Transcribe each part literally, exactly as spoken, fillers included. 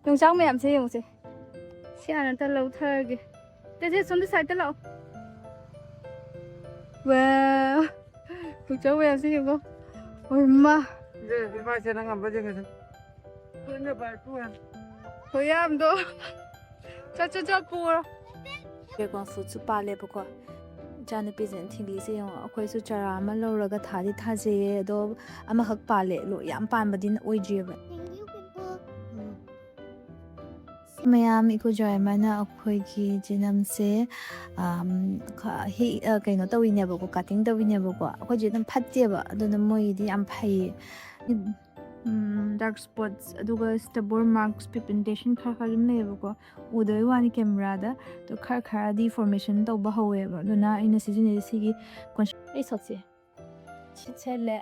ꯌꯣꯡꯆꯥꯛ ꯃꯌꯥꯝꯁꯦ ꯌꯦꯡꯉꯨꯁꯦ꯫ ꯁꯤ ꯍꯥꯟꯅ ꯑꯝꯇ ꯂꯧꯊꯔꯒꯦ꯫ ꯇꯦ, ꯇꯦ, ꯁꯣꯝꯗ side ꯇ ꯂꯥꯛꯑꯣ꯫ ꯋꯥꯎ꯫ ꯌꯣꯡꯆꯥꯛ ꯃꯌꯥꯝꯁꯦ ꯌꯦꯡꯉꯣ꯫ ꯍꯣꯏ, ꯃꯥ꯫ ꯏꯃꯥꯁꯦ ꯅꯪ ꯉꯝꯕ ꯌꯦꯡꯉꯁꯤ꯫ ꯈꯨꯌꯥꯝꯗꯣ꯫ ꯆꯠ, ꯆꯠ, ꯆꯠ, ꯄꯨꯔꯣ꯫ ꯗ꯭ꯔꯦꯒꯣꯟ ꯐ꯭ꯔꯨꯠꯁꯨ ꯄꯥꯜꯂꯦꯕꯀꯣ꯫ ꯏꯆꯥꯅꯨꯄꯤꯁꯤꯅ ꯊꯤꯜꯂꯤꯁꯦ ꯌꯦꯡꯉꯣ꯫ ꯑꯩꯈꯣꯏꯁꯨ ꯆꯔꯥ ꯑꯃ ꯂꯧꯔꯒ ꯊꯥꯗꯤ ꯊꯥꯖꯩꯌꯦ, ꯑꯗꯣ ꯑꯃꯈꯛ ꯄꯥꯜꯂꯦ꯫ ꯂꯣ-, ꯌꯥꯝ ꯄꯥꯟꯕꯗꯤ ꯑꯣꯏꯗ꯭ꯔꯤꯑꯕ꯫ ꯃꯌꯥꯝ, ꯏꯀꯣ ꯖꯣꯏꯃꯥꯅ ꯑꯩꯈꯣꯏꯒꯤ ꯖꯤꯅꯝꯁꯦ, ꯑꯝ, ꯈ-, ꯍꯦꯛ, ꯑ, ꯀꯩꯅꯣ ꯇꯧꯋꯤꯅꯦꯕꯀꯣ, cutting ꯇꯧꯋꯤꯅꯦꯕꯀꯣ꯫ ꯑꯩꯈꯣꯏ ꯖꯤꯅꯝ ꯐꯠꯇꯦꯕ, ꯑꯗꯨꯅ ꯃꯣꯏꯒꯤꯗꯤ ꯌꯥꯝ ꯐꯩꯌꯦ꯫ ꯎꯝ, dark spots, ꯑꯗꯨꯒ stubborn marks, pigmentation ꯈꯔ ꯈꯔ ꯑꯗꯨꯝ ꯂꯩꯌꯦꯕꯀꯣ꯫ ꯎꯗꯕꯩ ꯋꯥꯅꯤ camera ꯗ꯫ ꯑꯗꯣ ꯈꯔ ꯈꯔꯗꯤ formation ꯇꯧꯕ ꯍꯧꯋꯦꯕ꯫ ꯑꯗꯨꯅ ꯑꯩꯅ ꯁꯤꯖꯤꯟꯅꯩꯁꯦ ꯁꯤꯒꯤ cons-, ꯑꯩ ꯁꯛꯁꯦ꯫ ꯁꯤꯠ ꯁꯦꯠꯂꯦ꯫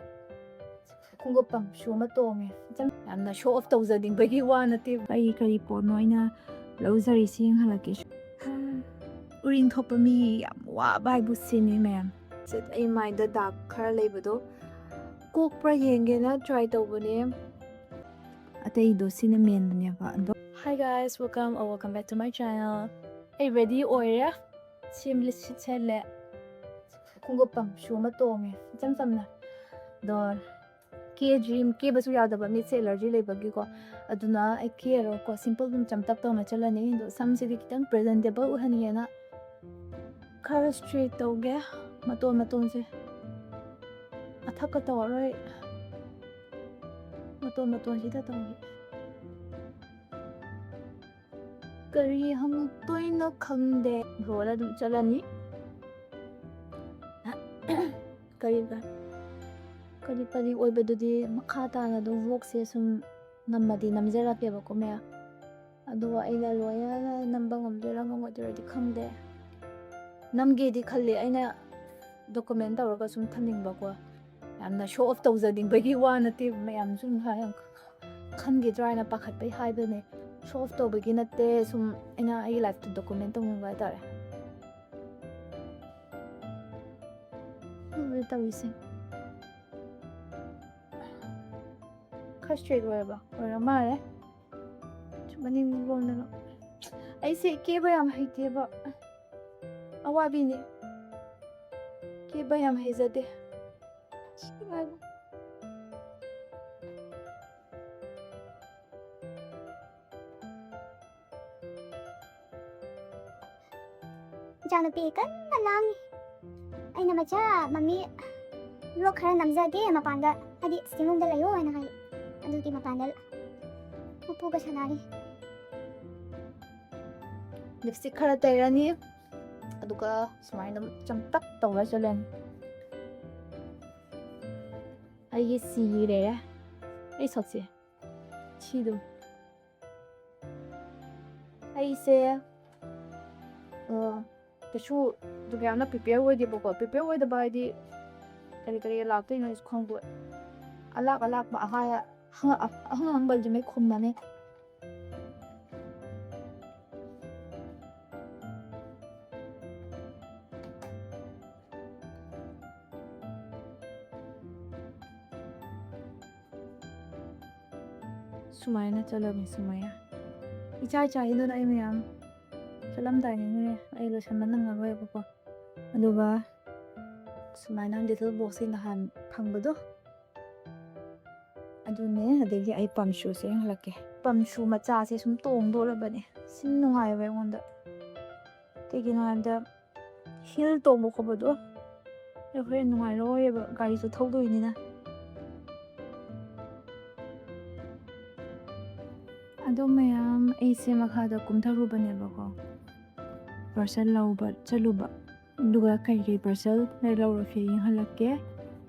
ꯈꯣꯡꯎꯞ pump shoe ꯑꯃ ꯇꯣꯡꯉꯦ꯫ ꯏꯆꯝ ꯌꯥꯝꯅ show off ꯇꯧꯖꯅꯤꯡꯕꯒꯤ ꯋꯥ ꯅꯠꯇꯦ꯫ ꯀꯔꯤ ꯀꯔꯤ ꯄꯣꯠꯅꯣ ꯑꯩꯅ ꯂꯧꯖꯔꯤꯁꯤ ꯌꯦꯡꯍꯜꯂꯛꯀꯦ꯫ ꯎꯔꯤꯡ ꯊꯣꯛꯄ ꯃꯤ ꯌꯥꯝ ꯋꯥꯕ ꯍꯥꯏꯕꯨ ꯁꯤꯅꯤ ꯃꯌꯥꯝ꯫ ꯑꯩ ꯃꯥꯏꯗ dark ꯈꯔ ꯂꯩꯕꯗꯣ ꯀꯣꯛꯄ꯭ꯔꯥ ꯌꯦꯡꯒꯦꯅ try ꯇꯧꯕꯅꯦ꯫ ꯑꯇꯩꯗꯣ ꯁꯤꯅ ꯃꯦꯟꯕꯅꯦꯕ꯫ ꯑꯗꯣ Hi guys, welcome or welcome back to my channel. ꯑꯩ ready ꯑꯣꯏꯔꯦ꯫ ꯁꯦꯝ ꯂꯤꯁꯤꯠ ꯁꯦꯠꯂꯦ꯫ ꯈꯣꯡꯎꯞ pump shoe ꯑꯃ ꯇꯣꯡꯉꯦ, ꯏꯆꯝ ꯆꯝꯅ꯫ ꯑꯗꯣ ꯀꯦꯗ꯭ꯔꯤ, ꯀꯦꯕꯁꯨ ꯌꯥꯗꯕ, ꯃꯤꯠꯁꯦ allergy ꯂꯩꯕꯒꯤꯀꯣ꯫ ꯑꯗꯨꯅ ꯑꯩ ꯀꯦꯔꯣꯏꯀꯣ, simple ꯑꯗꯨꯝ ꯆꯝꯇꯛ ꯇꯧꯅ ꯆꯠꯂꯅꯤ꯫ ꯑꯗꯣ ꯁꯝꯁꯤꯗꯤ ꯈꯤꯇꯪ presentable ꯑꯣꯏꯍꯟꯒꯦꯅ ꯈꯔ straight ꯇꯧꯒꯦ, ꯃꯇꯣꯟ ꯃꯇꯣꯟꯁꯦ꯫ ꯑꯊꯛꯀ ꯇꯧꯔꯔꯣꯏ, ꯃꯇꯣꯟ ꯃꯇꯣꯟꯁꯤꯗ ꯇꯧꯒꯦ꯫ ꯀꯔꯤ ꯍꯪꯉꯛꯇꯣꯏꯅꯣ ꯈꯪꯗꯦ꯫ Roll ꯑꯗꯨꯝ ꯆꯠꯂꯅꯤ꯫ ꯀꯔꯤ ꯀ-, ꯀꯔꯤ ꯀꯔꯤ ꯑꯣꯏꯕꯗꯨꯗꯤ ꯃꯈꯥ ꯇꯥꯅ ꯑꯗꯨꯝ vlog ꯁꯦ ꯁꯨꯝ ꯅꯝꯃꯗꯤ ꯅꯝꯖꯔꯛꯀꯦꯕꯀꯣ ꯃꯌꯥꯝ꯫ ꯑꯗꯨꯒ ꯑꯩꯅ ꯂꯣꯏꯅ ꯅꯝꯕ ꯉꯝꯗꯣꯏꯔꯥ ꯉꯝꯃꯣꯏꯗꯣꯏꯔꯗꯤ ꯈꯪꯗꯦ꯫ ꯅꯝꯒꯦꯗꯤ ꯈꯜꯂꯤ, ꯑꯩꯅ document ꯇꯧꯔꯒ ꯁꯨꯝ ꯊꯝꯅꯤꯡꯕꯀꯣ꯫ ꯌꯥꯝꯅ show off ꯇꯧꯖꯅꯤꯡꯕꯒꯤ ꯋꯥ ꯅꯠꯇꯦ, ꯃꯌꯥꯝ ꯁꯨꯝ ꯍꯥꯏ-, ꯈꯟꯈꯤꯗ꯭ꯔꯥ ꯍꯥꯏꯅ ꯄꯥꯈꯠꯄꯩ ꯍꯥꯏꯕꯅꯦ꯫ Show off ꯇꯧꯕꯒꯤ ꯅꯠꯇꯦ, ꯁꯨꯝ ꯑꯩꯅ ꯑꯩꯒꯤ life ꯇ document ꯇꯧꯅꯤꯡꯕ ꯍꯥꯏꯇꯥꯔꯦ꯫ ꯑꯗꯨꯅꯦ ꯇꯧꯔꯤꯁꯦ꯫ ꯈꯔ straight ꯑꯣꯏꯔꯕ? ꯑꯣꯏꯔ ꯃꯥꯜꯂꯦ꯫ ꯁꯨꯝ ꯅꯤꯡꯕ ꯂꯣꯟꯗꯅꯣ꯫ ꯑꯩꯁꯦ ꯀꯦꯕ ꯌꯥꯝ ꯍꯩꯇꯦꯕ꯫ ꯑꯋꯥꯕꯤꯅꯤ꯫ ꯀꯦꯕ ꯌꯥꯝ ꯍꯩꯖꯗꯦ꯫ ꯏꯆꯥꯅꯨꯄꯤ ꯀꯟꯅ ꯂꯥꯡꯉꯤ꯫ ꯑꯩꯅ, "ꯃꯆꯥ, ꯃꯝꯃꯤ vlog ꯈꯔ ꯅꯝꯖꯒꯦ ꯃꯄꯥꯟꯗ, ꯍꯥꯏꯗꯤ sitting roomꯗ ꯂꯩꯌꯣ" ꯍꯥꯏꯅ ꯍꯥꯏ꯫ ꯑꯗꯨꯒꯤ ꯃꯄꯥꯟꯗ ꯃꯄꯨꯒ ꯁꯥꯟꯅꯔꯤ꯫ Lipstick ꯈꯔ ꯇꯩꯔꯅꯤ, ꯑꯗꯨꯒ ꯁꯨꯃꯥꯏꯅ ꯆꯝꯇꯛ ꯇꯧꯔ ꯆꯠꯂꯅꯤ꯫ ꯑꯩꯒꯤ ꯁꯤꯔꯦ, ꯑꯩ ꯁꯛꯁꯦ ꯁꯤꯗꯣ꯫ ꯑꯩꯁꯦ, ꯑ, ꯀꯩꯁꯨ ꯑꯗꯨꯒ ꯌꯥꯝꯅ prepare ꯑꯣꯏꯗꯦꯕꯀꯣ꯫ Prepare ꯑꯣꯏꯗꯕ ꯍꯥꯏꯗꯤ ꯀꯔꯤ ꯀꯔꯤ ꯂꯥꯛꯇꯣꯏꯅꯣ ꯑꯩꯁꯨ ꯈꯪꯗꯦ꯫ ꯑꯂꯥꯛ ꯑꯂꯥꯛꯄ ꯑꯍꯥ-, ꯑꯍꯪ-, ꯑꯍꯪ ꯑꯍꯪꯕꯁꯦ ꯃꯩ ꯈꯨꯝꯃꯅꯤ꯫ ꯁꯨꯃꯥꯏꯅ ꯆꯠꯂꯝꯃꯤ ꯁꯨꯃꯥꯏꯅ꯫ ꯏꯆꯥ ꯏꯆꯥ ꯏꯗꯨꯅ ꯑꯩ ꯃꯌꯥꯝ ꯆꯠꯂꯝꯗꯥꯏꯅꯤꯅꯦ, ꯑꯩ ꯂꯣꯏꯁꯟꯕ ꯅꯪꯉꯔꯣꯏꯕꯀꯣ꯫ ꯑꯗꯨꯒ ꯁꯨꯃꯥꯏꯅ little boxꯁꯤ ꯅꯍꯥꯟ ꯐꯪꯕꯗꯣ, ꯑꯗꯨꯅꯦ꯫ ꯑꯗꯒꯤ ꯑꯩ pump shoeꯁꯦ ꯌꯦꯡꯍꯜꯂꯛꯀꯦ꯫ Pump shoe ꯃꯆꯥꯁꯦ ꯁꯨꯝ ꯇꯣꯡꯗꯣꯔꯕꯅꯦ꯫ ꯁꯤ ꯅꯨꯡꯉꯥꯏꯕ ꯑꯩꯉꯣꯟꯗ꯫ ꯀꯩꯒꯤꯅꯣ ꯍꯥꯏꯕꯗ heel ꯇꯣꯡꯕ ꯈꯣꯠꯄꯗꯣ ꯑꯩ ꯍꯣꯔꯦꯟ ꯅꯨꯡꯉꯥꯏꯔꯣꯏꯕ, ꯒꯥꯔꯤꯁꯨ ꯊꯧꯗꯣꯏꯅꯤꯅ꯫ ꯑꯗꯣ ꯃꯌꯥꯝ, ꯑꯩꯁꯦ ꯃꯈꯥꯗ ꯀꯨꯝꯊꯔꯨꯕꯅꯦꯕꯀꯣ, parcel ꯂꯧꯕ ꯆꯠꯂꯨꯕ꯫ ꯑꯗꯨꯒ ꯀꯔꯤ ꯀꯔꯤ parcel ꯂꯧꯔꯛꯀꯦ ꯌꯦꯡꯍꯜꯂꯛꯀꯦ꯫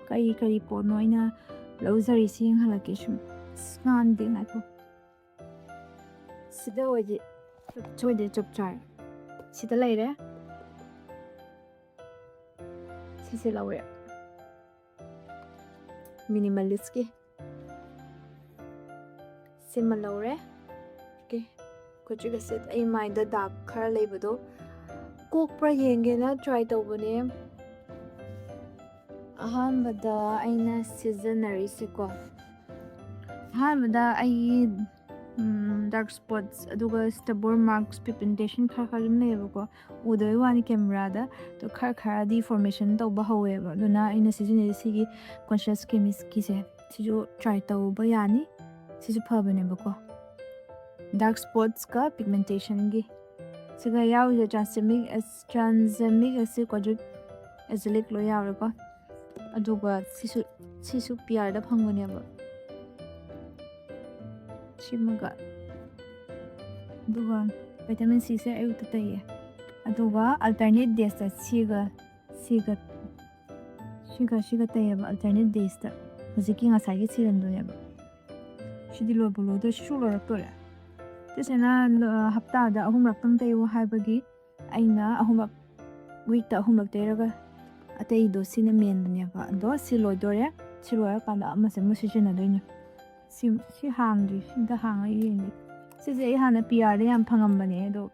ꯀꯔꯤ ꯀꯔꯤ ꯄꯣꯠꯅꯣ ꯑꯩꯅ ꯂꯧꯖꯔꯤꯁꯤ ꯌꯦꯡꯍꯜꯂꯛꯀꯦ꯫ ꯁꯨꯝ ꯑꯁ, ꯉꯥꯟꯗꯦ, ꯉꯥꯏꯈꯣ꯫ ꯁꯤꯗ ꯑꯣꯏꯗꯤ ꯁꯣꯏꯗꯦ, ꯆꯞ ꯆꯥꯔꯦ꯫ ꯁꯤꯗ ꯂꯩꯔꯦ꯫ ꯁꯤꯁꯦ ꯂꯧꯔꯦ꯫ Minimalistꯀꯤ ꯁꯤꯃ ꯂꯧꯔꯦ꯫ Okay, ꯈꯨꯠꯁꯤꯒꯁꯦ ꯑꯩ ꯃꯥꯏꯗ dark ꯈꯔ ꯂꯩꯕꯗꯣ ꯀꯣꯛꯄ꯭ꯔꯥ ꯌꯦꯡꯒꯦꯅ try ꯇꯧꯕꯅꯦ꯫ ꯑꯍꯥꯟꯕꯗ ꯑꯩꯅ ꯁꯤꯖꯤꯟꯅꯔꯤꯁꯦꯀꯣ, ꯑꯍꯥꯟꯕꯗ ꯑꯩꯒꯤ ꯗꯥꯔꯛ ꯁ꯭ꯄꯣꯠꯁ, ꯑꯗꯨꯒ ꯁ꯭ꯇꯕꯣꯔ ꯃꯥꯔꯛꯁ, ꯄꯤꯒꯃꯦꯟꯇꯦꯁꯟ ꯈꯔ ꯈꯔ ꯑꯗꯨꯝ ꯂꯩꯌꯦꯕꯀꯣ꯫ ꯎꯗꯕꯩ ꯋꯥꯅꯤ ꯀꯦꯃꯦꯔꯥꯗ, ꯑꯗꯣ ꯈꯔ ꯈꯔꯗꯤ ꯐꯣꯔꯃꯦꯁꯟ ꯇꯧꯕ ꯍꯧꯋꯦꯕ꯫ ꯑꯗꯨꯅ ꯑꯩꯅ ꯁꯤꯖꯤꯟꯅꯩꯁꯦ ꯁꯤꯒꯤ ꯀꯣꯟꯁꯤꯌꯁ ꯀꯦꯃꯤꯁꯀꯤꯁꯦ, ꯁꯤꯁꯨ ꯇ꯭ꯔꯥꯏ ꯇꯧꯕ ꯌꯥꯅꯤ꯫ ꯁꯤꯁꯨ ꯐꯕꯅꯦꯕꯀꯣ, ꯗꯥꯔꯛ ꯁ꯭ꯄꯣꯠꯁꯀ ꯄꯤꯒꯃꯦꯟꯇꯦꯁꯟꯒꯤ꯫ ꯁꯤꯒ ꯌꯥꯎꯔꯤꯁꯦ ꯇ꯭ꯔꯥꯟꯁꯦꯃꯤꯛ, ꯇ꯭ꯔꯥꯟꯁꯦꯃꯤꯛ ꯑꯦꯁꯤꯠ, ꯀ꯭ꯋꯥꯗ꯭ꯔꯤꯛ ꯑꯦꯁꯤꯂꯤꯛ ꯂꯣꯏ ꯌꯥꯎꯔꯦꯀꯣ꯫ ꯑꯗꯨꯒ ꯁꯤꯁꯨ, ꯁꯤꯁꯨ ꯄꯤ ꯑꯥꯔꯗ ꯐꯪꯕꯅꯦꯕ꯫ ꯁꯤꯃꯒ꯫ ꯑꯗꯨꯒ ꯚꯤꯇꯥꯃꯤꯟ ꯁꯤꯁꯦ ꯑꯌꯨꯛꯇ ꯇꯩꯌꯦ꯫ ꯑꯗꯨꯒ ꯑꯜꯇꯔꯅꯦꯠ ꯗꯦꯁꯇ ꯁꯤꯒ, ꯁꯤꯒ, ꯁꯤꯒ, ꯁꯤꯒ ꯇꯩꯌꯦꯕ ꯑꯜꯇꯔꯅꯦꯠ ꯗꯦꯁꯇ꯫ ꯍꯧꯖꯤꯛꯀꯤ ꯉꯁꯥꯏꯒꯤ ꯁꯤꯔꯝꯗꯨꯅꯦꯕ꯫ ꯁꯤꯗꯤ ꯂꯣꯏꯕꯨ ꯂꯣꯏꯗꯣꯔꯦ, ꯁꯤꯁꯨ ꯂꯣꯏꯔꯛꯇꯣꯔꯦ꯫ ꯁꯤꯁꯤꯅ, ꯑ, ꯍꯞꯇꯥꯗ ꯑꯍꯨꯝꯂꯛꯇꯪ ꯇꯩꯌꯨ ꯍꯥꯏꯕꯒꯤ ꯑꯩꯅ ꯑꯍꯨꯝꯂꯛ, ꯋꯤꯛꯇ ꯑꯍꯨꯝꯂꯛ ꯇꯩꯔꯒ ꯑꯇꯩꯗꯣ ꯁꯤꯅ ꯃꯦꯟꯕꯅꯦꯕ꯫ ꯑꯗꯣ ꯁꯤ ꯂꯣꯏꯗꯣꯔꯦ꯫ ꯁꯤ ꯂꯣꯏꯔꯀꯥꯟꯗ ꯑꯃꯁꯦ ꯑꯃꯨꯛ ꯁꯤꯖꯤꯟꯅꯗꯣꯏꯅꯦ꯫ ꯁꯤ, ꯁꯤ ꯍꯥꯡꯗ꯭ꯔꯤ, ꯁꯤꯗ ꯍꯥꯡꯉ ꯌꯦꯡꯒꯦ꯫ ꯁꯤꯁꯦ ꯑꯩ ꯍꯥꯟꯅ ꯄꯤ ꯑꯥꯔꯗ ꯌꯥꯝ ꯐꯪꯉꯝꯕꯅꯦ, ꯑꯗꯣ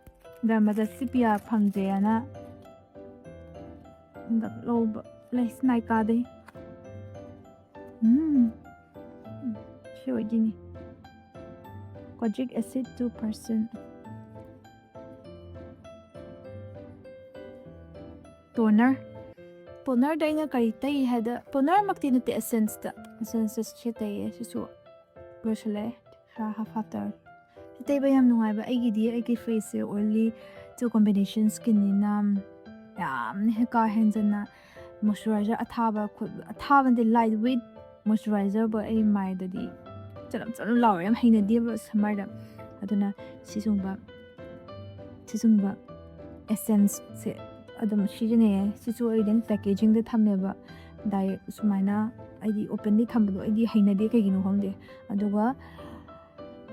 ꯗꯔꯃꯥꯇꯁꯀꯤ ꯄꯤ ꯑꯥꯔ ꯐꯪꯗ꯭ꯔꯦꯅ ꯍꯟꯗꯛ ꯂꯧꯕ ꯂꯩꯁ ꯅꯥꯏꯀꯥꯗꯩ꯫ ꯎꯝ, ꯁꯤ ꯑꯣꯏꯗꯣꯏꯅꯤ꯫ Kojic acid two percent꯫ Toner. ꯇꯣꯅꯔꯗ ꯑꯩꯅ ꯀꯔꯤ ꯇꯩ ꯍꯥꯏꯗ, ꯇꯣꯅꯔꯃꯛꯇꯤ ꯅꯠꯇꯦ, ꯑꯦꯁꯦꯟꯁꯇ, ꯑꯦꯁꯦꯟꯁꯇ ꯁꯤ ꯇꯩꯌꯦ꯫ ꯁꯤꯁꯨ ꯂꯣꯏꯁꯤꯜꯂꯛꯑꯦ, ꯈꯔ ꯍꯥꯐ ꯇꯧꯔꯦ꯫ ꯁꯤ ꯇꯩꯕ ꯌꯥꯝ ꯅꯨꯡꯉꯥꯏꯕ꯫ ꯑꯩꯒꯤꯗꯤ, ꯑꯩꯒꯤ ꯐꯦꯁꯁꯦ ꯑꯣꯏꯂꯤ ꯇꯨ ꯀꯣꯝꯕꯤꯅꯦꯁꯟ ꯁ꯭ꯀꯤꯟꯅꯤꯅ ꯌꯥꯝꯅ ꯍꯦꯛ ꯀꯥ ꯍꯦꯟꯖꯟꯅ ꯃꯣꯏꯆꯔꯥꯏꯖꯔ ꯑꯊꯥꯕ ꯈꯣꯠ-, ꯑꯊꯥꯕ ꯅꯠꯇꯦ, ꯂꯥꯏꯠ ꯋꯦꯠ ꯃꯣꯏꯆꯔꯥꯏꯖꯔꯕꯨ ꯑꯩ ꯃꯥꯏꯗꯗꯤ ꯆꯅꯝ ꯆꯅꯝ ꯂꯥꯎꯔꯦ, ꯌꯥꯝ ꯍꯩꯅꯗꯦꯕ ꯁꯝꯃꯔꯗ꯫ ꯑꯗꯨꯅ ꯁꯤꯒꯨꯝꯕ, ꯁꯤꯒꯨꯝꯕ ꯑꯦꯁꯦꯟꯁꯁꯦ ꯑꯗꯨꯝ ꯁꯤꯖꯤꯟꯅꯩꯌꯦ꯫ ꯁꯤꯁꯨ ꯑꯩ ꯑꯗꯨꯝ ꯄꯦꯀꯦꯖꯤꯡꯗ ꯊꯝꯃꯦꯕ, ꯗꯥꯏꯔꯦꯛ ꯁꯨꯃꯥꯏꯅ ꯑꯩꯗꯤ ꯑꯣꯄꯟꯂꯤ ꯊꯝꯕꯗꯣ ꯑꯩꯗꯤ ꯍꯩꯅꯗꯦ, ꯀꯩꯒꯤꯅꯣ ꯈꯪꯗꯦ꯫ ꯑꯗꯨꯒ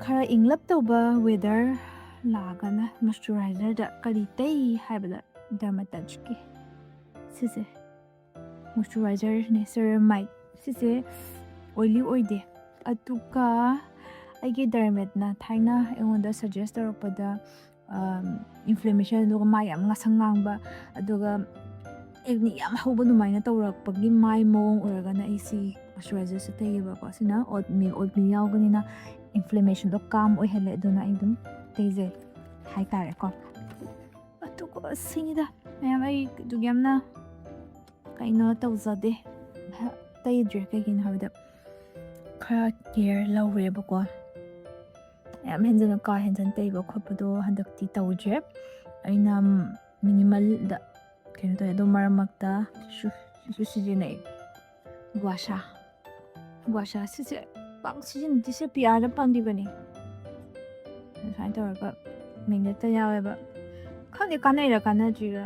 ꯈꯔ ꯏꯪꯂꯞ ꯇꯧꯕ ꯋꯦꯗꯔ ꯂꯥꯛꯑꯒꯅ ꯃꯣꯏꯆꯔꯥꯏꯖꯔꯗ ꯀꯔꯤ ꯇꯩ ꯍꯥꯏꯕꯗ ꯗꯔꯃꯥꯇꯁꯀꯤ ꯁꯤꯁꯦ ꯃꯣꯏꯆꯔꯥꯏꯖꯔꯅꯦ, ꯁꯦꯔꯥꯃꯥꯏꯠ꯫ ꯁꯤꯁꯦ ꯑꯣꯏꯂꯤ ꯑꯣꯏꯗꯦ꯫ ꯑꯗꯨꯒ ꯑꯩꯒꯤ ꯗꯔꯃꯦꯠꯅ ꯊꯥꯏꯅ ꯑꯩꯉꯣꯟꯗ ꯁꯖꯦꯁ ꯇꯧꯔꯛꯄꯗ, ꯏꯟꯐ꯭ꯂꯦꯃꯦꯁꯟ, ꯑꯗꯨꯒ ꯃꯥꯏ ꯌꯥꯝ ꯉꯁꯪ ꯉꯥꯡꯕ, ꯑꯗꯨꯒ ꯑꯦꯛꯅꯤ ꯌꯥꯝ ꯍꯧꯕ ꯑꯗꯨꯃꯥꯏꯅ ꯇꯧꯔꯛꯄꯒꯤ ꯃꯥꯏ ꯃꯑꯣꯡ ꯑꯣꯏꯔꯒꯅ ꯑꯩ ꯁꯤ ꯃꯣꯏꯆꯔꯥꯏꯖꯔꯁꯦ ꯇꯩꯌꯦꯕꯀꯣ꯫ ꯁꯤꯅ ꯑꯣꯠꯃꯤꯜ, ꯑꯣꯠꯃꯤꯜ ꯌꯥꯎꯕꯅꯤꯅ ꯏꯟꯐ꯭ꯂꯦꯃꯦꯁꯟꯗꯣ ꯀꯥꯝ ꯑꯣꯏꯍꯜꯂꯦ꯫ ꯑꯗꯨꯅ ꯑꯩ ꯑꯗꯨꯝ ꯇꯩꯖꯩ ꯍꯥꯏꯇꯥꯔꯦꯀꯣ꯫ ꯑꯗꯨꯒ ꯁꯤꯅꯤꯗ ꯃꯌꯥꯝ, ꯑꯩ ꯑꯗꯨꯛ ꯌꯥꯝꯅ ꯀꯩꯅꯣ ꯇꯧꯖꯗꯦ, ꯇꯩꯗ꯭ꯔꯦ꯫ ꯀꯩꯒꯤꯅꯣ ꯍꯥꯏꯕꯗ ꯈꯔ ꯀꯦꯌꯔ ꯂꯧꯔꯦꯕꯀꯣ꯫ ꯌꯥꯝ ꯍꯦꯟꯖꯟꯅ, ꯀꯥ ꯍꯦꯟꯖꯟꯅ ꯇꯩꯕ ꯈꯣꯠꯄꯗꯣ ꯍꯟꯗꯛꯇꯤ ꯇꯧꯗ꯭ꯔꯦ꯫ ꯑꯩꯅ ꯃꯤꯅꯤꯃꯜꯗ ꯀꯩꯅꯣ ꯇꯧꯋꯦ꯫ ꯑꯗꯣ ꯃꯔꯛ ꯃꯔꯛꯇ ꯁꯤꯁꯨ, ꯁꯤꯁꯨ ꯁꯤꯖꯤꯟꯅꯩ, ꯒꯨꯋꯥꯁꯥ꯫ ꯒꯨꯋꯥꯁꯥ ꯁꯤꯁꯦ ꯄꯥꯛ ꯁꯤꯖꯤꯟꯅꯗꯦ, ꯁꯤ ꯄꯤꯌꯥꯔꯗ ꯐꯪꯈꯤꯕꯅꯦ꯫ ꯁꯨꯃꯥꯏꯅ ꯇꯧꯔꯒ ꯃꯦꯒꯅꯦꯠꯇ ꯌꯥꯎꯋꯦꯕ꯫ ꯈꯪꯗꯦ ꯀꯥꯟꯅꯩꯔꯥ ꯀꯥꯟꯅꯗ꯭ꯔꯤꯔꯥ,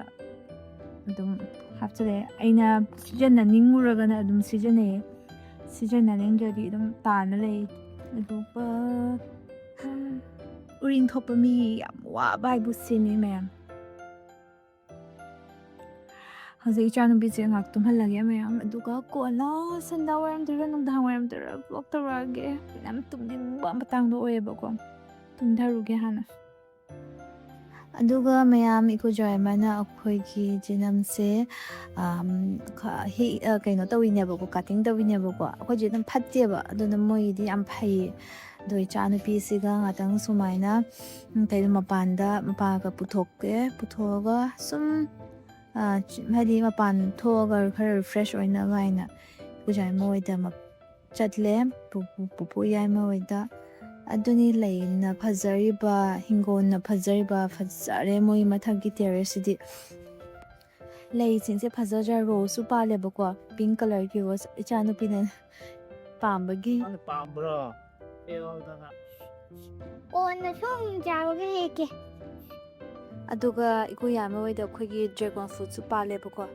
ꯑꯗꯨꯝ ꯍꯥꯞꯆꯤꯜꯂꯦ꯫ ꯑꯩꯅ ꯁꯤꯖꯤꯟꯅꯅꯤꯡꯉꯨꯔꯒꯅ ꯑꯗꯨꯝ ꯁꯤꯖꯤꯟꯅꯩꯌꯦ, ꯁꯤꯖꯤꯟꯅꯅꯤꯡꯗ꯭ꯔꯗꯤ ꯑꯗꯨꯝ ꯇꯥꯅ ꯂꯩ꯫ ꯑꯗꯨꯒ ꯎꯔꯤꯡ ꯊꯣꯛꯄ ꯃꯤ ꯌꯥꯝ ꯋꯥꯕ ꯍꯥꯏꯕꯨ ꯁꯤꯅꯤ ꯃꯌꯥꯝ꯫ ꯍꯧꯖꯤꯛ ꯏꯆꯥꯅꯨꯄꯤꯁꯦ ꯉꯥꯏꯍꯥꯛ ꯇꯨꯝꯍꯜꯂꯒꯦ ꯃꯌꯥꯝ, ꯑꯗꯨꯒ ꯀꯣꯟꯅ ꯁꯟꯗꯥ ꯋꯥꯏꯔꯝꯗꯔ ꯅꯨꯡꯗꯥꯡ ꯋꯥꯏꯔꯝꯗꯔ ꯕ꯭ꯂꯣꯛ ꯇꯧꯔꯛꯑꯒꯦ꯫ ꯌꯥꯝ ꯇꯨꯝꯅꯤꯡꯕ ꯃꯇꯥꯡꯗꯣ ꯑꯣꯏꯌꯦꯕꯀꯣ, ꯇꯨꯝꯊꯔꯨꯒꯦ ꯍꯥꯟꯅ꯫ ꯑꯗꯨꯒ ꯃꯌꯥꯝ, ꯏꯀꯨ ꯖꯣꯏꯃꯅ ꯑꯩꯈꯣꯏꯒꯤ ꯖꯤꯅꯝꯁꯦ, ꯑꯝ, ꯈ-, ꯍꯦꯛ, ꯑ, ꯀꯩꯅꯣ ꯇꯧꯋꯤꯅꯦꯕꯀꯣ, ꯀꯥꯇꯤꯡ ꯇꯧꯋꯤꯅꯦꯕꯀꯣ꯫ ꯑꯩꯈꯣꯏꯁꯦ ꯑꯗꯨꯝ ꯐꯠꯇꯦꯕ, ꯑꯗꯨꯅ ꯃꯣꯏꯒꯤꯗꯤ ꯌꯥꯝ ꯐꯩꯌꯦ꯫ ꯑꯗꯣ ꯏꯆꯥ ꯅꯨꯄꯤꯁꯤꯒ ꯉꯥꯛꯇꯪ ꯁꯨꯃꯥꯏꯅ, ꯎꯝ, ꯀꯩꯅꯣ, ꯃꯄꯥꯟꯗ ꯃꯄꯥꯒ ꯄꯨꯊꯣꯛꯀꯦ, ꯄꯨꯊꯣꯛꯑꯒ ꯁꯨꯝ, ꯑ, ꯆ-, ꯍꯥꯏꯗꯤ ꯃꯄꯥꯟ ꯊꯣꯛꯑꯒ ꯈꯔ ꯔꯤꯐ꯭ꯔꯦꯁ ꯑꯣꯏꯅꯕ ꯍꯥꯏꯅ ꯏꯀꯨ ꯖꯣꯏꯃ ꯍꯣꯏꯗ ꯃ-, ꯆꯠꯂꯦ, ꯄꯨ-, ꯄꯨ-, ꯄꯨꯄꯨ ꯌꯥꯏꯃ ꯍꯣꯏꯗ꯫ ꯑꯗꯨꯅꯤ ꯂꯩꯅ ꯐꯖꯔꯤꯕ, ꯍꯤꯡꯒꯣꯜꯅ ꯐꯖꯔꯤꯕ, ꯐꯖꯔꯦ ꯃꯣꯏ ꯃꯊꯛꯀꯤ ꯇꯦꯔꯦꯁꯁꯤꯗꯤ꯫ ꯂꯩꯁꯤꯡꯁꯦ ꯐꯖꯗ꯭ꯔꯥ? ꯔꯣꯁꯁꯨ ꯄꯥꯜꯂꯦꯕꯀꯣ, ꯄꯤꯡ ꯀꯂꯔꯒꯤ ꯔꯣꯁ, ꯏꯆꯥꯅꯨꯄꯤꯅ ꯄꯥꯝꯕꯒꯤ꯫ ꯅꯪꯅ ꯄꯥꯝꯕ꯭ꯔꯣ? ꯍꯦꯛꯑꯣꯗꯅ꯫ ꯀꯣꯟꯅ ꯁꯨꯝ ꯆꯥꯕꯒ ꯍꯦꯛꯀꯦ꯫ ꯑꯗꯨꯒ ꯏꯀꯨ ꯌꯥꯏꯃ ꯍꯣꯏꯗ ꯑꯩꯈꯣꯏꯒꯤ ꯗ꯭ꯔꯦꯒꯣꯟ ꯐ꯭ꯔꯨꯠꯁꯨ ꯄꯥꯜꯂꯦꯕꯀꯣ꯫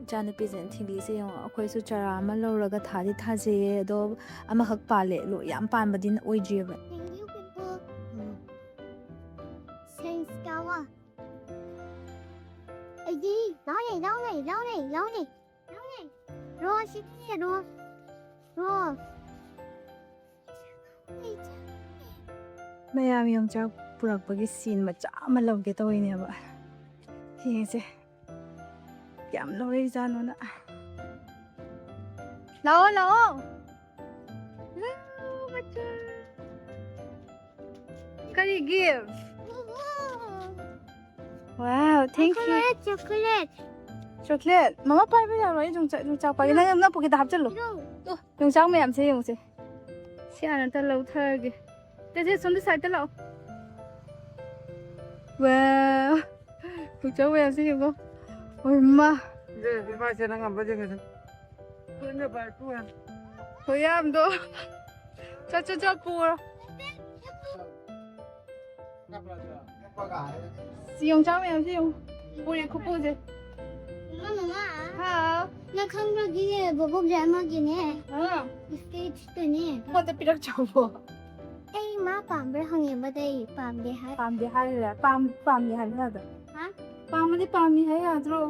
ꯏꯆꯥꯅꯨꯄꯤꯁꯤꯅ ꯊꯤꯜꯂꯤꯁꯦ ꯌꯦꯡꯉꯣ꯫ ꯑꯩꯈꯣꯏꯁꯨ ꯆꯔꯥ ꯑꯃ ꯂꯧꯔꯒ ꯊꯥꯗꯤ ꯊꯥꯖꯩꯌꯦ, ꯑꯗꯣ ꯑꯃꯈꯛ ꯄꯥꯜꯂꯦ, ꯂꯣ-, ꯌꯥꯝ ꯄꯥꯟꯕꯗꯤ ꯑꯣꯏꯗ꯭ꯔꯤꯑꯕ꯫ Thank you, people. Um. Sense ꯇꯧꯋꯣ꯫ ꯑꯩꯗꯤ ꯂꯧꯔꯦ, ꯂꯧꯔꯦ, ꯂꯧꯔꯦ, ꯂꯧꯔꯦ, ꯂꯧꯔꯦ꯫ ꯔꯣꯁ ꯁꯤꯗꯤ, ꯔꯣꯁ, ꯔꯣꯁ꯫ ꯃꯌꯥꯝ ꯌꯣꯡꯆꯥꯛ ꯄꯨꯔꯛꯄꯒꯤ ꯁꯤꯟ ꯃꯆꯥ ꯑꯃ ꯂꯧꯒꯦ ꯇꯧꯔꯤꯅꯦꯕ꯫ ꯌꯦꯡꯁꯦ ꯀꯌꯥꯝ ꯂꯧꯔꯛꯏꯖꯥꯠꯅꯣꯅ꯫ ꯂꯥꯛꯑꯣ, ꯂꯥꯛꯑꯣ꯫ ꯂꯥꯛꯑꯣ, ꯃꯆꯥ꯫ ꯀꯔꯤ gift? Wow, thank you. Chocolate, chocolate. Chocolate. ꯃꯃꯥ ꯄꯥꯏꯕ ꯌꯥꯔꯣꯏ, ꯑꯩ ꯌꯣꯡꯆꯥꯛ, ꯌꯣꯡꯆꯥꯛ ꯄꯥꯏꯒꯦ꯫ ꯅꯪ, ꯅꯪ pocket ꯇ ꯍꯥꯞꯆꯤꯜꯂꯨ꯫ ꯏꯔꯣ꯫ ꯇꯣ, ꯌꯣꯡꯆꯥꯛ ꯃꯌꯥꯝꯁꯦ ꯌꯦꯡꯉꯨꯁꯦ꯫ ꯁꯤ ꯍꯥꯟꯅ ꯑꯝꯇ ꯂꯧꯊꯔꯒꯦ꯫ ꯇꯦꯖꯦ, ꯁꯣꯝꯗ side ꯇ ꯂꯥꯛꯑꯣ꯫ Wow. ꯌꯣꯡꯆꯥꯛ ꯃꯌꯥꯝꯁꯦ ꯌꯦꯡꯉꯣ꯫ ꯍꯣꯏ, ꯃꯥ꯫ ꯏꯃꯥꯁꯦ ꯅꯪ ꯉꯝꯕ ꯌꯦꯡꯉꯁꯤ꯫ ꯇꯨꯅ ꯚꯥꯏ, ꯇꯨ ꯍꯥꯏ꯫ ꯈꯨꯌꯥꯝꯗꯣ꯫ ꯆꯠ, ꯆꯠ, ꯆꯠ, ꯄꯨꯔꯣ꯫ ꯁꯤ ꯌꯣꯡꯆꯥꯛ ꯃꯌꯥꯝꯁꯦ ꯌꯦꯡꯉꯨ꯫ ꯄꯨꯔꯦ ꯈꯨꯄꯨꯁꯦ꯫ ꯃꯃꯥ, ꯃꯃꯥ, ꯍꯥꯎ꯫ ꯅꯪ ꯈꯪꯕ꯭ꯔꯣ? ꯕꯣꯕꯣꯛꯁꯦ ꯑꯃꯒꯤꯅꯦ ꯑꯥ, stage ꯇꯅꯦ꯫ ꯑꯩꯉꯣꯟꯗ ꯄꯤꯔꯛꯆꯧꯕꯣ꯫ ꯑꯩ ꯃꯥ ꯄꯥꯝꯕ꯭ꯔꯥ ꯍꯪꯉꯦꯕꯗ ꯑꯩ ꯄꯥꯝꯗꯦ ꯍꯥꯏ꯫ ꯄꯥꯝꯗꯦ ꯍꯥꯏꯔꯦ꯫ ꯄꯥꯝ-, ꯄꯥꯝꯗꯦ ꯍꯥꯏꯕ ꯌꯥꯗ꯭ꯔꯣ? ꯍꯥ? ꯄꯥꯝꯃꯗꯤ ꯄꯥꯝꯃꯤ ꯍꯥꯏ ꯌꯥꯗ꯭ꯔꯣ?